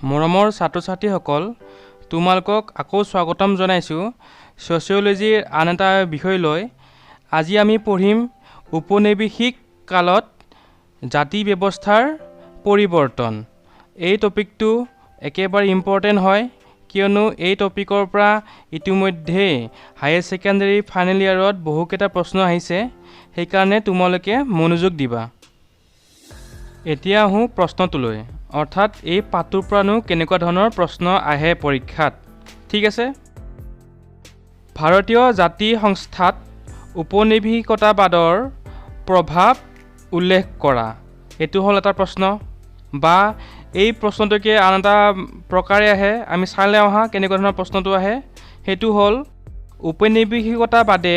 মৰমৰ ছাত্ৰ ছাত্ৰীসকল, তোমালোকক আকৌ স্বাগতম জনাইছোঁ ছ'চিয়লজিৰ আন এটা বিষয় লৈ। আজি আমি পঢ়িম ঔপনিৱেশিক কালত জাতি ব্যৱস্থাৰ পৰিৱৰ্তন। এই টপিকটো একেবাৰে ইম্পৰ্টেণ্ট হয়, কিয়নো এই টপিকৰ পৰা ইতিমধ্যেই হায়াৰ ছেকেণ্ডেৰী ফাইনেল ইয়েৰত বহুকেইটা প্ৰশ্ন আহিছে। সেইকাৰণে তোমালোকে মনোযোগ দিবা। এতিয়া আহোঁ প্ৰশ্নটোলৈ, অৰ্থাৎ এই পাঠটোৰ পৰানো কেনেকুৱা ধৰণৰ প্ৰশ্ন আহে পৰীক্ষাত। ঠিক আছে, ভাৰতীয় জাতি সংস্থাত ঔপনিৱেশিকতাবাদৰ প্ৰভাৱ উল্লেখ কৰা, এইটো হ'ল এটা প্ৰশ্ন। বা এই প্ৰশ্নটোকে আন এটা প্ৰকাৰে আহে, আমি চাই অহা কেনেকুৱা ধৰণৰ প্ৰশ্নটো আহে। সেইটো হ'ল ঔপনিৱেশিকতাবাদে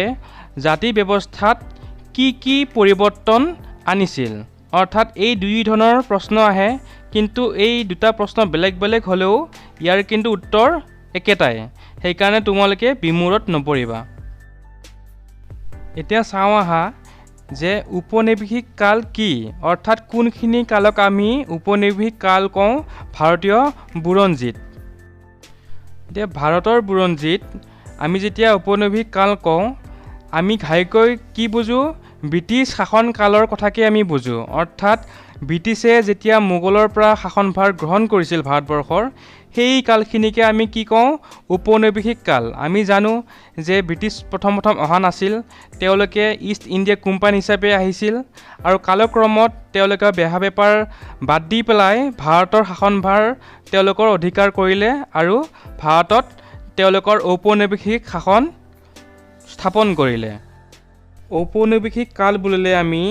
জাতি ব্যৱস্থাত কি কি পৰিৱৰ্তন আনিছিল। অৰ্থাৎ এই দুই ধৰণৰ প্ৰশ্ন আহে, কিন্তু এই দুটা প্ৰশ্ন বেলেগ বেলেগ হ'লেও ইয়াৰ কিন্তু উত্তৰ একেটাই। সেইকাৰণে তোমালোকে বিমূৰত নপৰিবা। এতিয়া চাওঁ আহা যে ঔপনিৱেশিক কাল কি, অৰ্থাৎ কোনখিনি কালক আমি ঔপনিৱেশিক কাল কওঁ ভাৰতীয় বুৰঞ্জীত। এতিয়া ভাৰতৰ বুৰঞ্জীত আমি যেতিয়া ঔপনিৱেশিক কাল কওঁ, আমি ঘাইকৈ কি বুজোঁ? ব্ৰিটিছ শাসন কালৰ কথাকে আমি বুজোঁ। অৰ্থাৎ ব্ৰিটিছে যেতিয়া মোগলৰ পৰা শাসনভাৰ গ্ৰহণ কৰিছিল ভাৰতবৰ্ষৰ, সেই কালখিনিকে আমি কি কওঁ? ঔপনিৱেশিক কাল। আমি জানো যে ব্ৰিটিছ প্ৰথম প্ৰথম অহা নাছিল, তেওঁলোকে ইষ্ট ইণ্ডিয়া কোম্পানী হিচাপে আহিছিল আৰু কালক্ৰমত তেওঁলোকে বেহা বেপাৰ বাদ দি পেলাই ভাৰতৰ শাসনভাৰ তেওঁলোকৰ অধিকাৰ কৰিলে আৰু ভাৰতত তেওঁলোকৰ ঔপনিৱেশিক শাসন স্থাপন কৰিলে। ঔপনিৱেশিক কাল বুলিলে আমি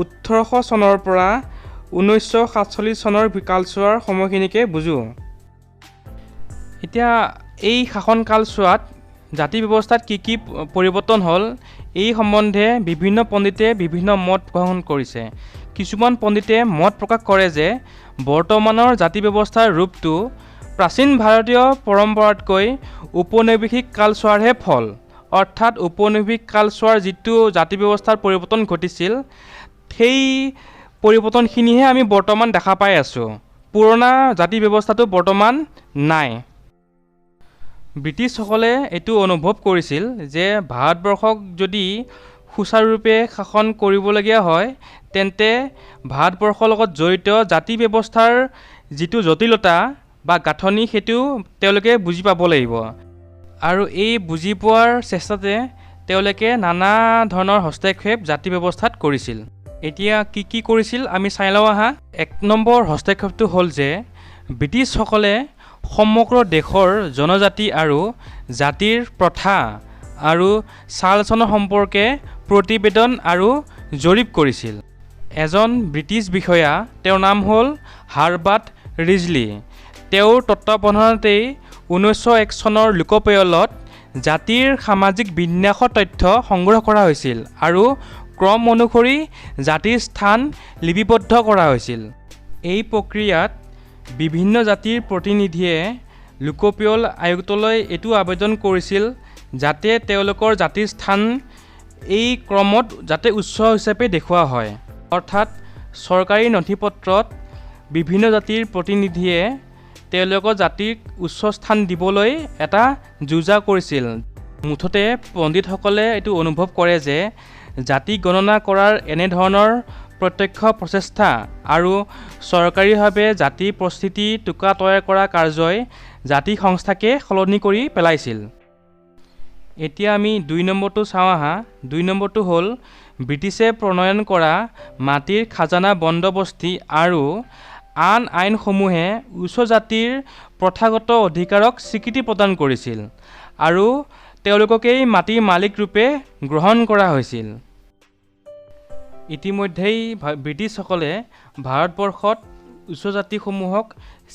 1800 চনৰ পৰা 1947 চনৰ কালচোৱাৰ সময়খিনিকে বুজোঁ। এতিয়া এই শাসন কালচোৱাত জাতি ব্যৱস্থাত কি কি পৰিৱৰ্তন হ'ল, এই সম্বন্ধে বিভিন্ন পণ্ডিতে বিভিন্ন মত গ্ৰহণ কৰিছে। কিছুমান পণ্ডিতে মত প্ৰকাশ কৰে যে বৰ্তমানৰ জাতি ব্যৱস্থাৰ ৰূপটো প্ৰাচীন ভাৰতীয় পৰম্পৰাতকৈ ঔপনিৱেশিক কালচোৱাৰহে ফল। অৰ্থাৎ ঔপনিৱেশিক কালচোৱাৰ যিটো জাতি ব্যৱস্থাৰ পৰিৱৰ্তন ঘটিছিল, সেই পৰিৱৰ্তনখিনিহে আমি বৰ্তমান দেখা পাই আছোঁ। পুৰণা জাতি ব্যৱস্থাটো বৰ্তমান নাই। ব্ৰিটিছসকলে এইটো অনুভৱ কৰিছিল যে ভাৰতবৰ্ষক যদি সুচাৰুৰূপে শাসন কৰিবলগীয়া হয়, তেন্তে ভাৰতবৰ্ষৰ লগত জড়িত জাতি ব্যৱস্থাৰ যিটো জটিলতা বা গাঁথনি, সেইটো তেওঁলোকে বুজি পাব লাগিব। আৰু এই বুজি পোৱাৰ চেষ্টাতে তেওঁলোকে নানা ধৰণৰ হস্তক্ষেপ জাতি ব্যৱস্থাত কৰিছিল। এতিয়া কি কি কৰিছিল আমি চাই লওঁ আহা। এক নম্বৰ হস্তক্ষেপটো হ'ল যে ব্ৰিটিছসকলে সমগ্ৰ দেশৰ জনজাতি আৰু জাতিৰ প্ৰথা আৰু চাল-চলন সম্পৰ্কে প্ৰতিবেদন আৰু জৰীপ কৰিছিল। এজন ব্ৰিটিছ বিষয়া, তেওঁৰ নাম হ'ল হাৰ্বাৰ্ট ৰিজলি, তেওঁৰ তত্ত্বাৱধানতেই 1901 চনৰ লোকপিয়লত জাতিৰ সামাজিক বিন্যাসৰ তথ্য সংগ্ৰহ কৰা হৈছিল আৰু ক্ৰম অনুসৰি জাতিৰ স্থান লিপিবদ্ধ কৰা হৈছিল। এই প্ৰক্ৰিয়াত বিভিন্ন জাতিৰ প্ৰতিনিধিয়ে লোকপিয়ল আয়ুক্তলৈ এইটো আবেদন কৰিছিল যাতে তেওঁলোকৰ জাতিৰ স্থান এই ক্ৰমত যাতে উচ্চ হিচাপে দেখুওৱা হয়। অৰ্থাৎ চৰকাৰী নথি-পত্ৰত বিভিন্ন জাতিৰ প্ৰতিনিধিয়ে তেওঁলোকৰ জাতিক উচ্চ স্থান দিবলৈ এটা যো-জা কৰিছিল। মুঠতে পণ্ডিতসকলে এইটো অনুভৱ কৰে যে জাতি গণনা কৰাৰ এনেধৰণৰ প্ৰত্যক্ষ প্ৰচেষ্টা আৰু চৰকাৰীভাৱে জাতি প্ৰস্থিতি টোকা তৈয়াৰ কৰা কাৰ্যই জাতি সংস্থাকে সলনি কৰি পেলাইছিল। এতিয়া আমি দুই নম্বৰটো চাওঁ আহা। দুই নম্বৰটো হ'ল ব্ৰিটিছে প্ৰণয়ন কৰা মাটিৰ খাজানা বন্দোবস্তি আৰু আন আইনসমূহে উচ্চ জাতিৰ প্ৰথাগত অধিকাৰক স্বীকৃতি প্ৰদান কৰিছিল আৰু তেওঁলোককেই মাটিৰ মালিক ৰূপে গ্ৰহণ কৰা হৈছিল। ইতিমধ্যেই ব্ৰিটিছসকলে ভাৰতবৰ্ষত উচ্চ জাতিসমূহক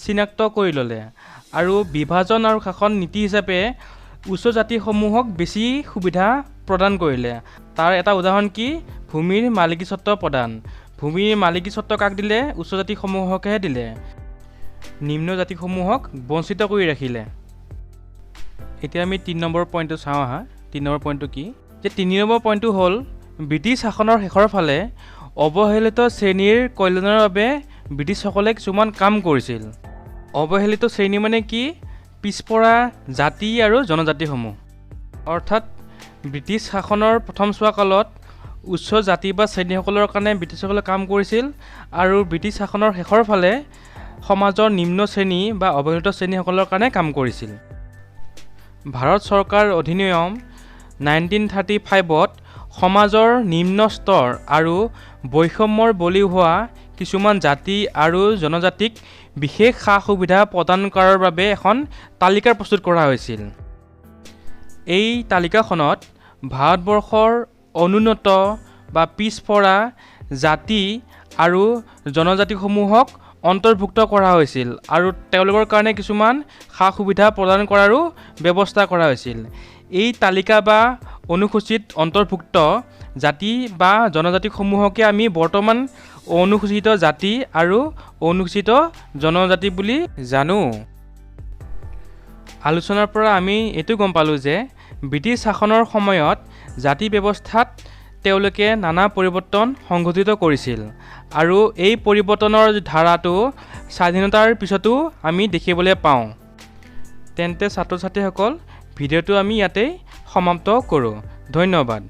চিনাক্ত কৰি ল'লে আৰু বিভাজন আৰু শাসন নীতি হিচাপে উচ্চ জাতিসমূহক বেছি সুবিধা প্ৰদান কৰিলে। তাৰ এটা উদাহৰণ কি? ভূমিৰ মালিকীস্বত্ব প্ৰদান। ভূমিৰ মালিকীস্বত্ব কাক দিলে? উচ্চ জাতিসমূহকহে দিলে, নিম্ন জাতিসমূহক বঞ্চিত কৰি ৰাখিলে। এতিয়া আমি তিনি নম্বৰ পইণ্টটো চাওঁ আহা। তিনি নম্বৰ পইণ্টটো কি? যে তিনি নম্বৰ পইণ্টটো হ'ল ব্ৰিটিছ শাসনৰ শেষৰ ফালে অৱহেলিত শ্ৰেণীৰ কল্যাণৰ বাবে ব্ৰিটিছসকলে কিছুমান কাম কৰিছিল। অৱহেলিত শ্ৰেণী মানে কি? পিছপৰা জাতি আৰু জনজাতিসমূহ। অৰ্থাৎ ব্ৰিটিছ শাসনৰ প্ৰথমছোৱা কালত উচ্চ জাতি বা শ্ৰেণীসকলৰ কাৰণে ব্ৰিটিছসকলে কাম কৰিছিল আৰু ব্ৰিটিছ শাসনৰ শেষৰ ফালে সমাজৰ নিম্ন শ্ৰেণী বা অৱহেলিত শ্ৰেণীসকলৰ কাৰণে কাম কৰিছিল। ভাৰত চৰকাৰ অধিনিয়ম 1935ত সমাজৰ নিম্ন স্তৰ আৰু বৈষম্যৰ বলি হোৱা কিছুমান জাতি আৰু জনজাতিক বিশেষ সা সুবিধা প্ৰদান কৰাৰ বাবে এখন তালিকা প্ৰস্তুত কৰা হৈছিল। এই তালিকাখনত ভাৰতবৰ্ষৰ অনুন্নত বা পিছপৰা জাতি আৰু জনজাতিসমূহক অন্তৰ্ভুক্ত কৰা হৈছিল আৰু তেওঁলোকৰ কাৰণে কিছুমান সা সুবিধা প্ৰদান কৰাৰো ব্যৱস্থা কৰা হৈছিল। এই তালিকা বা অনুসূচীত অন্তৰ্ভুক্ত জাতি বা জনজাতিসমূহকে আমি বৰ্তমান অনুসূচিত জাতি আৰু অনুসূচিত জনজাতি বুলি জানো। আলোচনাৰ পৰা আমি এইটো গম পালোঁ যে ব্ৰিটিছ শাসনৰ সময়ত জাতি ব্যৱস্থাত তেওঁলোকে নানা পৰিৱৰ্তন সংঘটিত কৰিছিল আৰু এই পৰিৱৰ্তনৰ ধাৰাটো স্বাধীনতাৰ পিছতো আমি দেখিবলৈ পাওঁ। তেন্তে ছাত্ৰ ছাত্ৰীসকল, ভিডিঅ'টো আমি ইয়াতেই সমাপ্ত কৰোঁ। ধন্যবাদ।